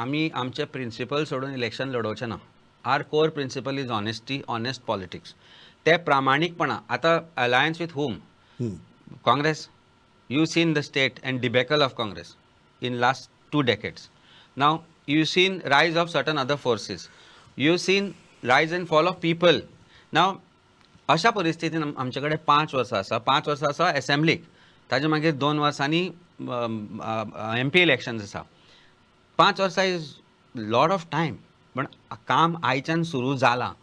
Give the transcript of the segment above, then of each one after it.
आमी आमचे प्रिंसिपल सोडून इलेक्शन लडोवचे ना. Our core principle is honesty, honest politics. ते प्रामाणीकपणा. आतां alliance with whom? Congress. You seen the state and debacle of Congress in last 2 decades. Now you seen rise of certain other forces, you seen rise and fall of people. Now अशा परिस्थितीन आमचे कडेन 5 वर्सां आसा. 5 वर्सां आसा एसेंब्लीक, ताजे मागीर 2 वर्सांनी एम पी इलेक्शन्स आसा. 5 वर्सां is lot of time, पण काम आयच्यान सुरू जालां.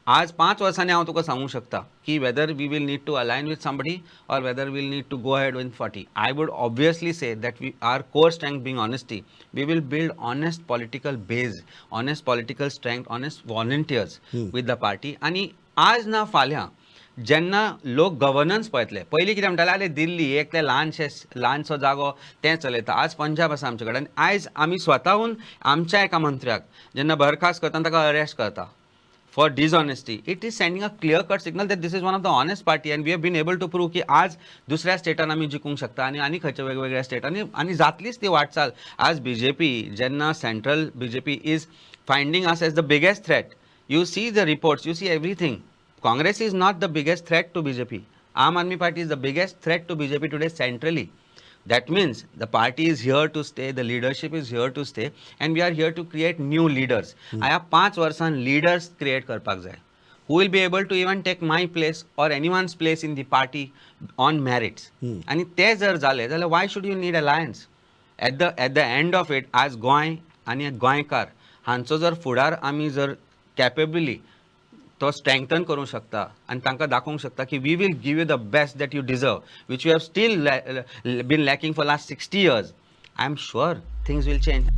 आज 5 वर्सांनी हांव तुका सांगूंक शकता की whether we will need to align with somebody or whether we'll need to go ahead with 40. I would obviously say that we, our core strength being honesty, we will build honest political base, honest political strength, honest volunteers with the party. आनी आज ना फाल्यां जेन्ना लोक governance पळयतले, पयलीं कितें म्हणटाले, आरे दिल्ली एक ते ल्हानशे ल्हानसो जागो तें चलयता. आज पंजाब आसा आमचे कडेन. आयज आमी स्वताहून आमच्या एका मंत्र्याक जेन्ना बरखास्त करता, ताका अरेस्ट करता for dishonesty, it is sending a clear cut signal that this is one of the honest party, and we have been able to prove की आज दुसऱ्या स्टेटान आमी जिखूंक शकता आनी आनी खंयच्या वेगवेगळ्या स्टेटांनी आनी जातलीच ती वाटचाल. आज बीजेपी जेन्ना central BJP is finding us as the biggest threat, you see the reports, you see everything. Congress is not the biggest threat to BJP. Aam Aadmi Party is the biggest threat to BJP today centrally. That means the party is here to stay, the leadership is here to stay, and we are here to create new leaders. ह्या 5 वर्सां leaders create करपाक जाय who will be able to even take my place or anyone's place in the party on merits. आनी ते जर जाले जाल्यार why should you need alliance? At the end of it, आज गोंय आनी गोंयकार हांचो जर फुडार आमी जर कॅपेबली तो स्ट्रेंथन करूंक शकता आनी तांकां दाखोवंक शकता की we will give you the best that you deserve, which you have still been lacking for last 60 years, I am sure things will change.